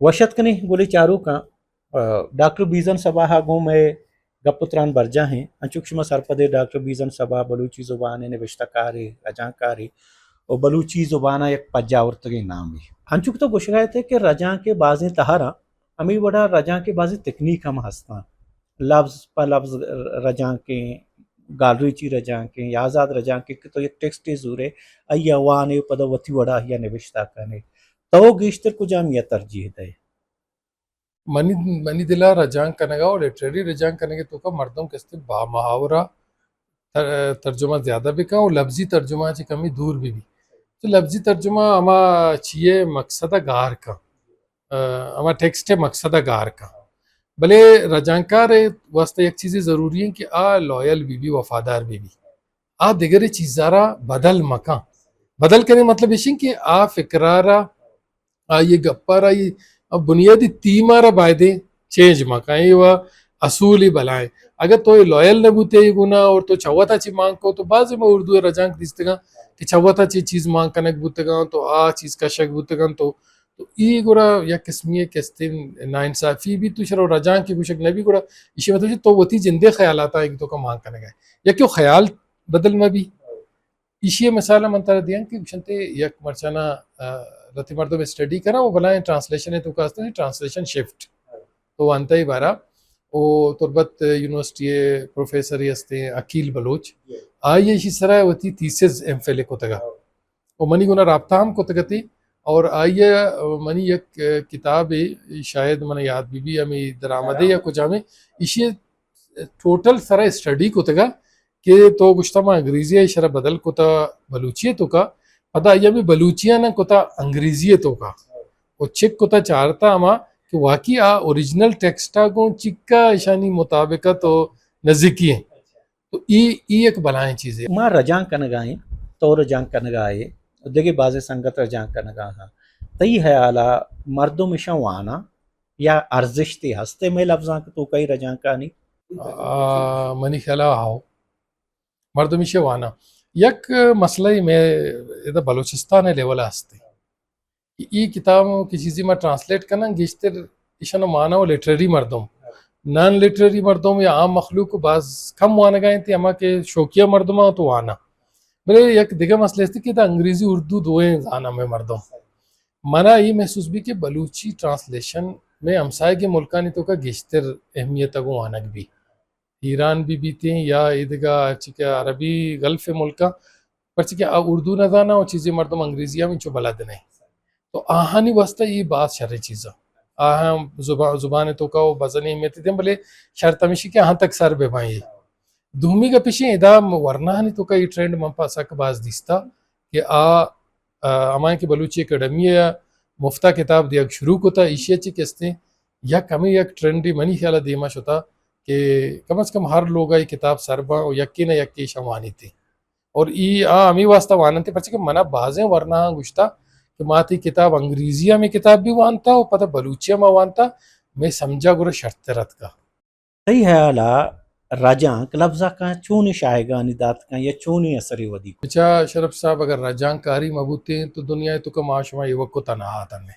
وش اتک کنیں گلیں چاروکاں۔ ڈاکٹر بیزن صباح ءَ گوں مئے گپ ءُ تران برجاہ ایں۔ انچو کہ شما سرپد ئے، ڈاکٹر بیزن صباح بلوچی زبان ءِ نبشتہ کارے، رجانکارے ءُ بلوچی زبان ءَ یک پجاہ آورتگیں نامے۔ انچو کہ تو گوشگ ءَ ات ئے کہ رجانک ءِ بازیں تہراں، ہمے وڑا رجانک ءِ بازیں تکنیک ہم ہستاں۔ لبز پہ لبز رجانکیں، گالریچی رجانکیں یا آزاد رجانکیں کہ تو یک ٹیکسٹے زورئے، آئی ءَ وانئے ءُ پدا وتی وڑا آئی ءَ نبشتہ کنئے۔ تو گیشتر کجامی ءَ ترجیح دئے؟ منی، منی دل ءَ رجانک کنگ ءَ ءُ لٹریری رجانک کنگ ءِ توکا مردم کستیں با محاورہ تر-، ترجمہ زیادہ بکن ءُ لبزی ترجمہ ءَ چہ کمی دور بہ بی۔ تو لبزی ترجمہ ہما چیئے مقصد ءَ گار کن، ءَ، ہما ٹیکسٹ ءِ مقصد ءَ گار کن۔ بلے رجانکار ءِ واستہ یک چیزے ضروری ایں کہ آ لویل بہ بی، وفادار بہ بی۔ آ دگرے چیزا را بدل مکن۔ بدل کنگ ءِ مطلب ایش ایں کہ آ فکرا را، آئی گپا را، آئی بنیادی تھیم ءَ را بایدیں چینج مکن۔ اے و اصولی بلائیں۔ اگر تو لویل نہ بوتے اے گنا اور تو چہ وتا چی مانگ کو، تو بازیں ما اردو ءِ رجانک دیستگاں کہ چہ وتا چی چیز مانگ کنگ بوتگاں، تو آ چیز کشگ بوتگاں، تو، تو ای گڑا یک قسمی کستیں ناانصافی بی۔ تو شرو رجانک کہ گوشگ نہ بی، گڑا ایشی مطلب تو وتی جندے خیالات آئی توکا مانگ کنگ ءَ۔ یا کہ خیال بدل مہ بی۔ ایشی ءِ مثال من ترا دیاں کہ گوشنتے یک مرچانا، ءَ، لہتے مردم اسٹڈی کناں ءُ بلائیں ٹرانسلیشن ءِ توکا ہستیں، ٹرانسلیشن شفٹ۔ تو وانتا ای بارا، او تربت یونیورسٹی ءِ پروفیسرے ہستیں عقیل بلوچ، آئی ایشی سرا وتی تھیسز ایم فل کتگا۔ ءُ منی گونا رابطہ ہم کتگ اتی اور آئی ءَ منی یک کتابے، شاید من یاد بہ بی، ہمے درآمدے یا کجامے، ایشی ٹوٹل سرا اسٹڈی کتگا کہ تو گوشتا ما انگریزی ءَ ایشرا بدل کتا بلوچی ءِ توکا، پدا آئی ءَ ہمے بلوچی ءَ نہ کتا انگریزی ءِ توکا، ءُ چک کتا چارتا ہما کہ واقعی آ اوریجنل ٹیکسٹ ءَ گوں چکا ایشانی مطابقت ءُ نزیکی ایں۔ تو ای، ای یک بلائیں چیزے۔ ما رجانک کنگا ایں، تو رجانک کنگا ئے، دگہ بازیں سنگت رجانک کنگا ہاں۔ تئی ہیالا مردم اشاں واناں یا ارزشتے ہستے مئے لبزانک توکا اے رجانکانی؟ آ، منی خیالا ہاؤ۔ مردم اشاں واناں۔ یک مسئلہ مئے ادا بلوچستان ءِ لیول ءَ ہستے۔ کہ ای کتاب کہ چیزے ما ٹرانسلیٹ کناں، گیشتر ایشانو مانا و لٹریری مردم، نان لٹریری مردم یا عام مخلوق باز کم وانگا انت، ہما کہ شوقیہ مردم آں تو وانا۔ بلے یک دگہ مسئلہ است کہ دا انگریزی اردو دوئیں زاناں مئے مردم۔ منا ای محسوس بی کہ بلوچی ٹرانسلیشن مئے ہمسائگیں ملکانی توکا گیشتر اہمیت ء گوں وانگ بی۔ ایران بہ بیتیں یا ایدگہ ہرچی کہ عربی گلف ملکاں، پرچہ کہ آ اردو نہ زاناں و چیزے مردم انگریزی ہم انچو بلد نہ۔ تو آہانی واسطہ اے باز شریں چیزاں۔ آہاں زبان، زبان توکا و بزنیں اہمیت دیں، بلے شرط ہمیشی کہ آہاں تک سر بہ بائیں۔ دومی گپ ایشیں، ادا ورناہانی توکا اے ٹرینڈ من پا سک باز دیستا کہ آ، آ، ہمائیں کہ بلوچی اکیڈمی ء مفتا کتاب دیگ شروع کتا، ایشی ء چہ کستیں یک ہمے یک ٹرینڈے منی خیال ء دیما شتا کہ کم از کم ہر لوگ ء اے کتاب سر باں و یکے نہ یکے ایشاں وانیت۔ اور ای آ ہمے واسطہ واننت، پرچہ کہ منا بازیں ورناہاں گوشتا کہ ما تئی کتاب انگریزی ء ہمے کتاب بھی وانتا و پدا بلوچی ء ما وانتا، مئے سمجھا گڑا شرتر اتکا۔ تئی ہیال ء رجانک لبزانکاں چونیں شاہگانی دات کن یا چونیں اثرے ودی کت؟ بچا شرف صاحب، اگر رجانکاری مہ بوتیں تو دنیا ء توکا ما شما ایوک و تنہا اتنے۔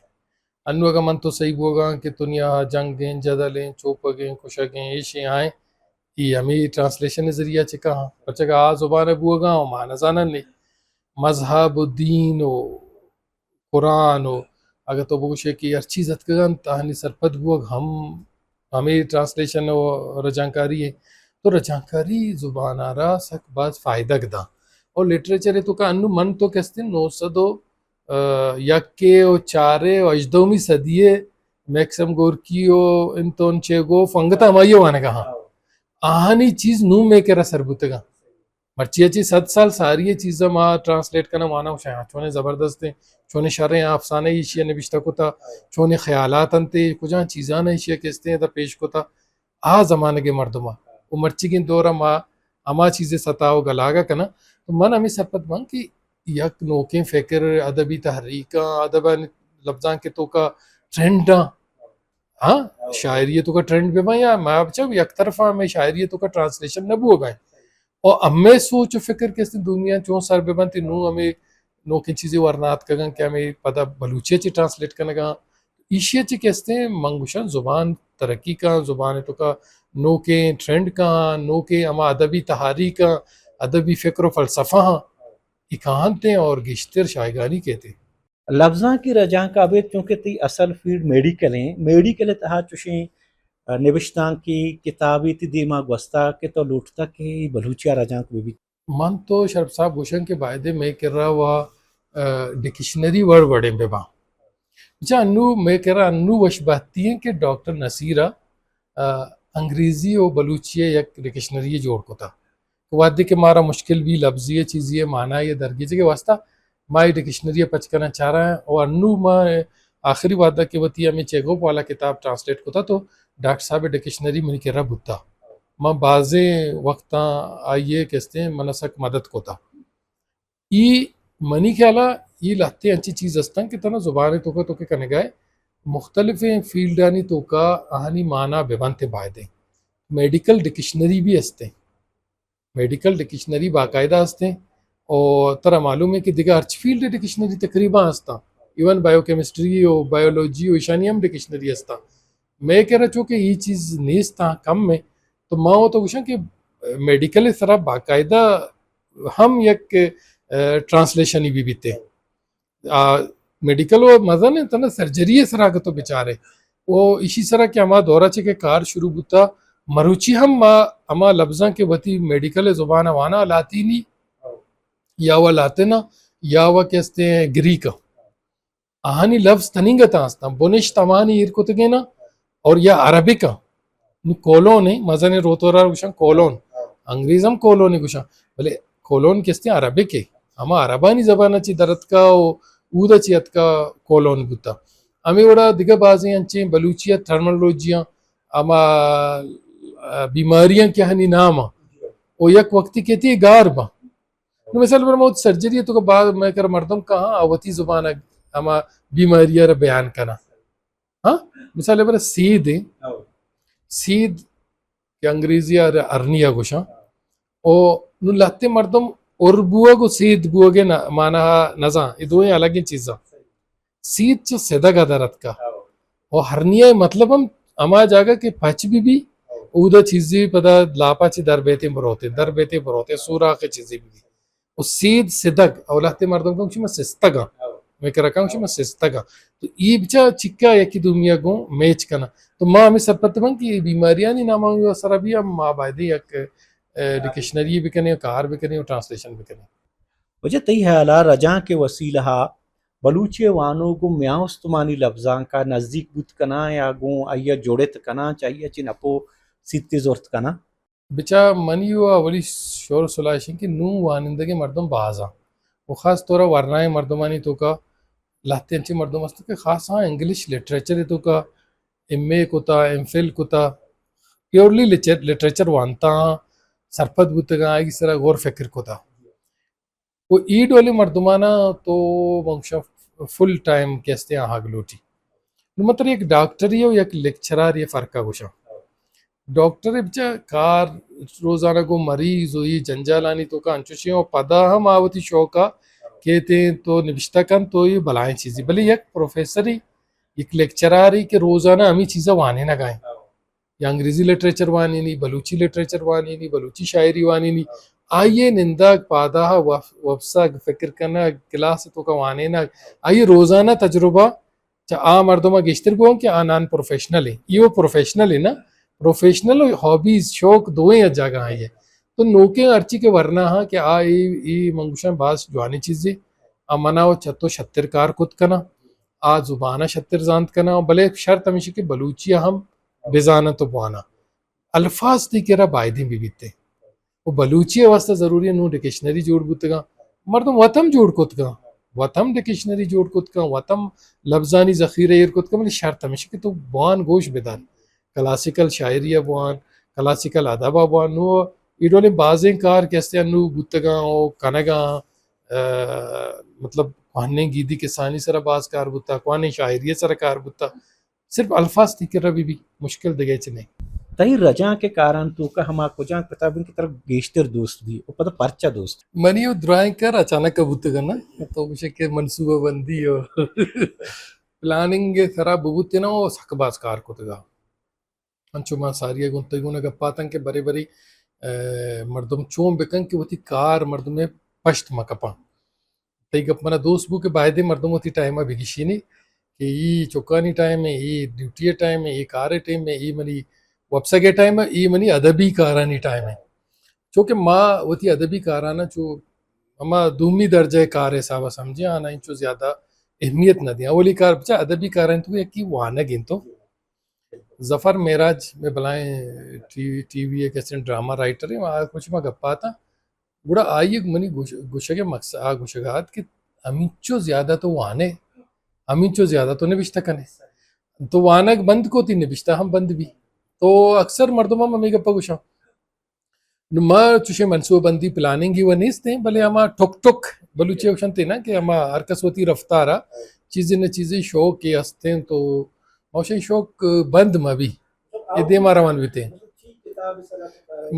انو اگاں من تو سہی بوگاں کہ دنیا ء جنگ ایں، جدل ایں، چوپگ ایں، کشگ ایں، ایشیں آئیں، ای ہمے ٹرانسلیشن ء ذریعہ چہ کہاں، پرچہ کہ آ زبان ء بوگاں و ما نزانن نے۔ مذہب و دین و قرآن و اگاں تو بگوشے کہ ہر چیز اتکگ انت، آہانی سرپد بوگ ہم ہمے ٹرانسلیشن و رجانکاری ایں۔ تو رجانکاری زبان ء را سک باز فائدگ داں۔ اور لٹریچر ء توکا انو من تو کستیں نو سد و، آ، یکے و چارے و ہژدہمی صدی ء میکسم گورکی و انتون چیگوف انگت ہمائی ء وانگا ہاں۔ آہانی چیز نوں مئے کرا سر بوتگاں۔ مرچی ء چہ صد سال ساری ء چیزاں ما ٹرانسلیٹ کناں، واناں، گوشاں، ہاں، چونیں زبردست ایں، چونیں شریں افسانہ ایشی ء نبشتہ کتا، چونیں خیالات انت، کجام چیزاں ایشی ء کستیں ادا پیش کتا، آ زمانگ ء مردماں۔ و مرچیگیں دور ء ما ہما چیز ء ستا و گلاگ ء کناں۔ تو من ہمے سرپد باں کہ یک نوکیں فکر، ادبی تحریکاں، ادب ء لبزانک ء توکا ٹرینڈاں، ہاں، شاعری ء توکا ٹرینڈ بہ باں یا ما بچا یک طرفا ہمے شاعری ء توکا ٹرانسلیشن نہ بوگا انت۔ و ہمے سوچ و فکر کہ است دنیا چون سر بہ بنت، نوں ہمے نوکیں چیزے ورنا اتکگاں کہ ہمے پدا بلوچی ء چہ ٹرانسلیٹ کنگا۔ ایشی ءَ چہ کہ استیں من گوشاں زبان ترقی کاں، زبان ءِ توکا نوکیں ٹرینڈ کاں، نوکیں ہما ادبی تحاریکاں، ادبی فکر و فلسفہ ہاں، اے کاہنتیں اور گیشتر شایگانی کیتیں۔ لبزانکی رجانک ءَ ابید چونکہ تئی اصل فیلڈ میڈیکل ایں، میڈیکل ءِ تہا چوشیں، آ، نبشتانکے، کتابے تئی دیما گوستا کہ تو لوٹتا کہ اے بلوچی ءَ رجانک بہ بیت؟ من تو شرپ صاحب گوشاں کہ بایدے مئے کرا و، آ، ڈکشنری وڑ وڑیں بہ باں۔ بچا انو مئے کرا انو وش بہتی ایں کہ ڈاکٹر نصیر ءَ، آ، انگریزی و بلوچی ءِ یک ڈکشنری جوڑ کتا۔ وہدے کہ مارا مشکل بی لبزی ءِ چیزی ءِ معنی ءِ درگیجگ ءِ واسطہ ما اے ڈکشنری ءَ پچ کناں چاراں و انو ما آخری وہدا کہ وتی ہمے چیگوپ والا کتاب ٹرانسلیٹ کتا تو ڈاکٹر صاحب ءِ ڈکشنری منی کرا بوتا۔ ما بازیں وقتاں آئی ءَ کہ استیں من ءَ سک مدد کتا۔ ای منی خیال ءَ ای لہتے انچیں چیز استاں کہ تنا زبان ءِ توکا تو کہ کنگائے مختلفیں فیلڈانی توکا آہانی معنی بہ بنت بایدیں۔ میڈیکل ڈکشنری بھی استیں۔ میڈیکل ڈکشنری باقاعدہ استیں۔ اور ترا معلوم ہے کہ دگہ ہرچ فیلڈ ڈکشنری تقریباً استاں۔ ایون بایو کیمسٹری و بایولوجی و ایشانی ہم ڈکشنری استاں۔ مئے کرا چونکہ ای چیز نیست، ہاں کم ہے، تو ما وہ تو گوشاں کہ میڈیکل سرا باقاعدہ ہم یک، آ، ٹرانسلیشنی بھی بیتے۔ آ، میڈیکل و مزن ہے، تنا سرجری سرا کہ تو بچارے۔ وہ اسی سرا کہ ہما دورہ چے کہ کار شروع بوتا، مروچی ہم ما ہما لفظاں کہ وتی میڈیکل زبان وانا لاتینی یا وہ لاتینا یا وہ کہ استے گریک۔ آہانی لفظ تنینگتاں استاں، بنشت ہمانی ایر کتگیناں اور یا عربک آں۔ نو کولون ایں، مزنیں روتورا گوشاں کولون۔ انگریز ہم کولون گوشاں، بلے کولون کہ استیں عربک ایں، ہما عربانی زبان چی درتکا و اودا چی اتکا کولون بوتا۔ ہمیں وڑا دگہ بازیں انچیں بلوچی ءِ ٹرمنالوجیاں، ہما، آ، بیماریاں کہ ہنی نام آں، او یک وقتی کیتی گار باں۔ نو مثال پر موت سرجری تو کہ بعد میں کر مردم کہاں آ وتی زبان ءَ ہما بیماری ءَ را بیان کنا۔ ہاں؟ مثال پر سید ایں۔ سید کہ انگریزی ءَ ہرنیا گوشاں۔ او نو لہتے مردم اور بوگ و سید بوگ ءِ نہ، معنی نزاں۔ اے دوئیں الگیں چیزاں۔ سید چہ سدگ ءَ در اتکا۔ او ہرنیا ءِ مطلب ہم ہما جاگہ کہ پچ بی بی، اودا چیزی پدا لاپا چی در بیتیں بروتیں، در بیتیں بروتیں، سوراخ چیزی بی بی۔ و سید سدگ، او لہتے مردم کن شما سستگ آں۔ میں کرا کن شما سستگ آں۔ تو ای بچا چکا یکی دومیا گوں میچ کنا۔ تو ما ہمیں سرپد بن کہ ای بیماریانی نامانی سرا بھی ہم ما بایدے یک، اے، ڈکشنری بکنیں، کار بکنیں و ٹرانسلیشن بکنیں۔ واجہ تئی ہیالا رجانک ءِ وسیلہ ءَ بلوچی ءِ وانوک گوں میان استمانی لبزانک ءَ نزیک بوت کناں یا گوں آئی ءَ جڑت کناں، چہ آئی ءَ چہ نپ و سیتے زرت کناں؟ بچا منی و اولی شور سلاہ اش انت کہ نوں وانندگیں مردم باز آں و خاص طور ءَ ورنائیں مردمانی توکا لہتے انچیں مردم است کہ خاص ہاں انگلش لٹریچر ءِ توکا ایم اے کتا، ایم فل کتا، پیورلی لچر-، لٹریچر وانتا، سرپد بوتگاں، آئی سرا غور فکر کتا۔ و ای ڈولیں مردمانا تو من گوشاں فل ٹائم کہ استیں آہگ لوٹی۔ نو من ترا یک ڈاکٹری و یک لیکچراری فرقا گوشاں۔ ڈاکٹر بچا کار روزانہ گوں مریض و ای جنجالانی توکا انچوشیں و پدا ہم آ وتی شوقا کیتیں تو نبشتہ کن تو ای بلائیں چیزی۔ بلے یک پروفیسری، یک لیکچراری کہ روزانہ ہمیں چیزا وانینگا ایں۔ یا انگریزی لٹریچر وانینی، بلوچی لٹریچر وانینی، بلوچی شاعری وانینی، آئی ءِ نندگ، پاداہ، وف-، وپسگ، فکر کنگ، کلاس ءِ توکا وانینگ، آئی ءِ روزانہ تجربہ چہ آ مردم ءَ گیشتر گون کہ آ نان پروفیشنل ایں۔ ای و پروفیشنل ایں نا، پروفیشنل و ہابیز، شوق دوئیں یک جاگہ آئی ءِ۔ تو نوکیں ہرچی کہ ورنا ہاں کہ آ ای، ای من گوشاں باز جوانیں چیزے۔ آ منا و چہ تو شتر کار کت کناں۔ آ زبان ءَ شتر زانت کناں، بلے شرط ہمیش کہ بلوچی ءَ ہم بزاناں تو بواناں۔ الفاظ تئی کرا بایدیں بہ بیتیں۔ و بلوچی ءِ واسطہ ضروری ہے نوں ڈکشنری جوڑ بوتگاں۔ مردم وت ہم جوڑ کتگاں، وت ہم ڈکشنری جوڑ کتگاں، وت ہم لبزانی ذخیرہ ایر کتگاں، بلے شرط ہمیش کہ تو بوان گوش بدار۔ کلاسیکل شاعری ءَ بوان، کلاسیکل ادب ءَ بوان، نوں ای ڈولیں بازیں کار کہ استیں نوں بوتگاں و کنگاں، آ، مطلب، کوہنیں گیدی کسانی سرا باز کار بوتا، کوہنیں شاعری سرا کار بوتا۔ صرف الفاظ تئی کرا بہ بی، مشکل دگہ ہچ نہیں۔ تئی رجانک ءِ کارانی توکا ہما کجام کتاب انت کہ ترا گیشتر دوست بی و پدا پرچا دوست؟ منی و درائیں کار اچانک بوتگ نا، تو گوشے کہ منصوبہ بندی و پلاننگ ءِ سرا ببوتیناں و سک باز کار کتگا۔ انچو ما ساری ءَ گوں تئی گونا گپ اتاں کہ برے برے، اے، مردم چون بکن کہ وتی کار مردم ءِ پشت مہ کپاں۔ تئی گپ منا دوست بو کہ بایدیں مردم وتی ٹائم ءَ بگیشینی کہ ای چکانی ٹائم ءَ، ای ڈیوٹی ءِ ٹائم ءَ، ای کار ءِ ٹائم ءَ، ای منی وپسگ ءِ ٹائم ءَ، ای منی ادبی کارانی ٹائم ءَ۔ چونکہ ما وتی ادبی کاراناں چو ہما دومی درجہ ءِ کار ءِ حساب ءَ سمجھیں، آناں انچو زیادہ اہمیت نہ دیں۔ اولی کار بچا ادبی کارانی تو یکی وانگ انت۔ تو ظفر معراج میں بلائیں ٹی وی، ٹی وی ءِ کسیں ڈرامہ رائٹر ایں، آ کچھ ما گپ اتاں۔ گڑا آئی ءَ منی گوش-، گوشگ ءِ مقصد، آ گوشگ ءَ ات کہ ہمینچو زیادہ تو وانے، ہمینچو زیادہ تو نبشتہ کنے۔ تو وانگ بند کو، تئی نبشتہ ہم بند بی۔ تو اکثر مردم ہم ہمے گپ ءَ گوشاں۔ نو ما چوشیں منصوبہ بندی، پلاننگ ای و نیست ایں، بلے ہما ٹک ٹک بلوچی ءَ گوشنت نا کہ ہما ہر کس وتی رفتار ءَ چیزے نہ چیزے شوق ءَ ہستیں تو ما گوشیں شوق بند مہ بی، اے دیما روان بیتیں۔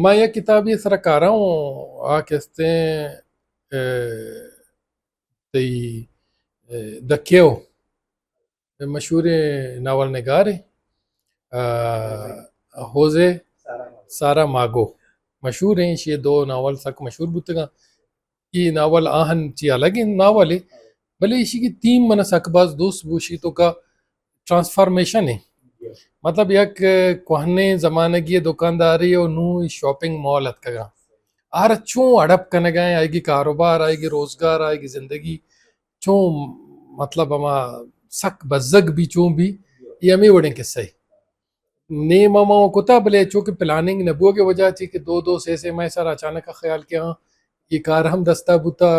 ما یک کتابے سرا کاراں، آ کہ ہستیں، اے، تئی، اے، دکیو، مشہوریں ناول نگارے، آ، ہوزے سارا ماگو مشہور ایں، ایشی دو ناول سک مشہور بوتگاں۔ ای ناول آہن چی الگ ایں ناول ایں، بلے ایشی کی تھیم منا سک باز دوست بو، ایشی توکا ٹرانسفارمیشن ایں۔ مطلب یک کوہنیں زمانگی دکانداری و نوں شاپنگ مال اتکگاں۔ آرا چون اڈپ کنگا ایں، آئیگی کاروبار، آئیگی روزگار، آئیگی زندگی چون، مطلب، ہما سک بزگ بی، چون بی، اے ہمے وڑیں قصہ اے۔ نیم ہما کتا، بلے چونکہ پلاننگ نہ بوگ ءِ وجہ چی کہ دو دو سے سے ماہ سر اچانک خیال کہ ہاں، اے کار ہم دستا بوتا،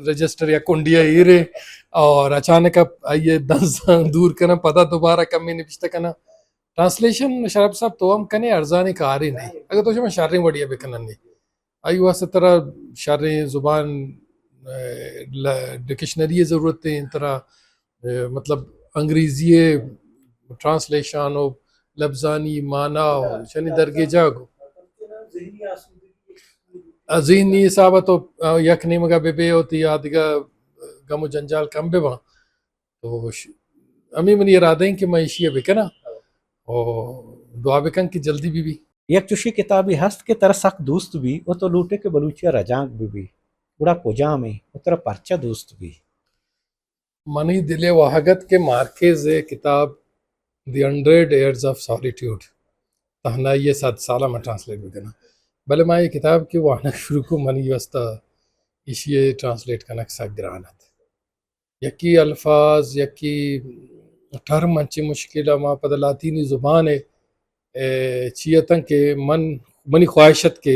رجسٹر یا کنڈی ءَ ایرے، اور اچانک آئی ءِ دنز دور کناں، پدا دوبارہ کمے نبشتہ کناں۔ ٹرانسلیشن شرف صاحب تو ہم کنے، ارزانی کارے نہیں۔ اگر تو شما شریں وڑی ءَ بکنن نہیں۔ آئی واسطہ ترا شریں زبان، اے، ل-، ڈکشنری ءِ ضرورت ایں، ترا، اے، مطلب انگریزی ءِ ٹرانسلیشن و لبزانی معنی و چنی درگیجگ و ذہنی حساب ءَ تو، آ، یک نیمگا بہ بے و تئی آ دگہ غم و جنجال کم بہ باں۔ تو ش-، ہمے منی ارادہ ایں کہ من ایشی ءَ بکناں و دعا بکن کہ جلدی بہ بی۔ یک چوشیں کتابے ہست کہ ترا سک دوست بی و تو لوٹے کہ بلوچی ءَ رجانک بہ بی، گڑا کجام ایں و ترا پرچا دوست بی؟ منی دل ءِ واہگ ات کہ مارکیز ءِ کتاب the hundred years of solitude, تہنائی ءِ صد سال ءَ من ٹرانسلیٹ بکناں، بلے من اے کتاب کہ وانگ شروع کو، منی واسطہ ایشی ءِ ٹرانسلیٹ کنگ سک گران ات۔ یکی الفاظ، یکی ٹرم انچیں مشکل ءَ، ما پدا لاطینی زبان ءِ، اے، چی اتاں کہ من، منی خواہش ات کہ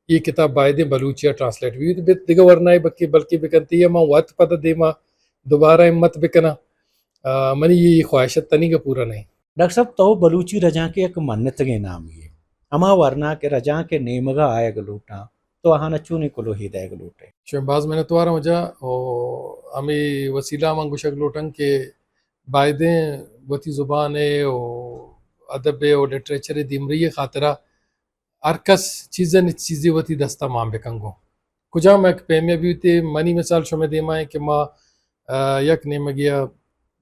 اے کتاب بایدیں بلوچی ءَ ٹرانسلیٹ بہ بیت، دگہ ورنائے بلکہ، بلکہ بکنت، اے من وت پدا دیما دوبارہ ہمت بکناں۔ آ، منی اے خواہش ات، تنیگا پورا نہیں۔ ڈاکٹر صاحب، تو بلوچی رجانک ءِ یک منتگیں نامے ئے۔ ہما ورنا کہ رجانک ءِ نیمگا آیگ لوٹاں، تو آہانا چونیں کلوہے دئیگ لوٹ ئے؟ شمئے باز منتوار آں واجہ، او ہمے وسیلہ ءَ من گوشگ لوٹاں کہ بایدیں وتی زبان ءِ و ادب ءِ و لٹریچر ءِ دیمروی ءِ خاطرا ہر کس چیزے نہ چیزے وتی دستا مان بکن گوں۔ کجام یک پیمے بیت، منی مثال شمئے دیما ایں کہ ما، آ، یک نیمگے ءَ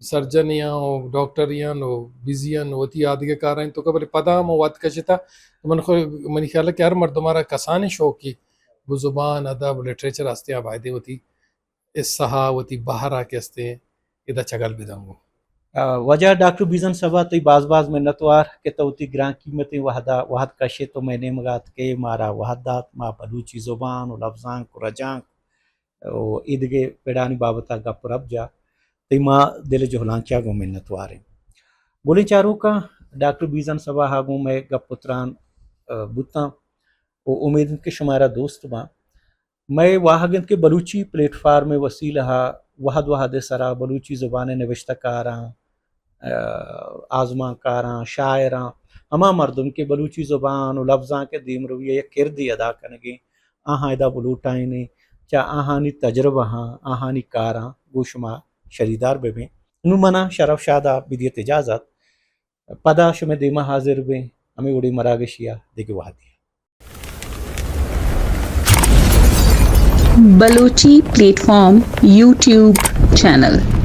سرجن یاں و ڈاکٹر یاں و بزی یاں، وتی آدگہ کاراں توکا، بلے پدا ہم وت کشتا، تو من خو-، منی خیال ءَ کہ ہر مردم ءَ را کسانیں شوقے گوں زبان، ادب، لٹریچر ہستیں، آ بایدیں وتی حصہ ءَ، وتی بہر ءَ کہ ہستیں، ادا چگل بدنگو۔ آ، واجہ ڈاکٹر بیزن صبا، تئی باز باز منتوار کہ تو وتی گران قیمتیں وہدا، وہد کشت و مئے نیمگا اتکے، مارا وہد دات، ما بلوچی زبان و لبزانک و رجانک و ایدگہ پڑانی بابتا گپ و رپ جا، تئی ما دل جہلانکیا گوں منتواریں۔ گلیں چاروکاں، ڈاکٹر بیزن صبا ہا گوں مئے گپ و تران، آ، بوتاں و امید انت کہ شمارا دوست باں۔ مئے واہگ انت کہ بلوچی پلیٹ فارم ءِ وسیلہ ءَ وہد وہد ءِ سرا بلوچی زبان ءِ نبشتہ کاراں، آ، آزمانکاراں، شاعراں، ہما مردم کہ بلوچی زبان و لبزانک ءِ دیمروی ءَ یک کردے ادا کنگیں، آہاں ادا بلوٹائینیں، چہ آہانی تجربہاں، آہانی کاراں گوں شما شریدار بہ بیں۔ نوں منا شرف شاد ءَ بدیت اجازت، پدا شمئے دیما حاضر بیں، ہمے وڑیں مراگشے ءَ دگہ وہدے ءَ۔ Balochi plate form YouTube channel.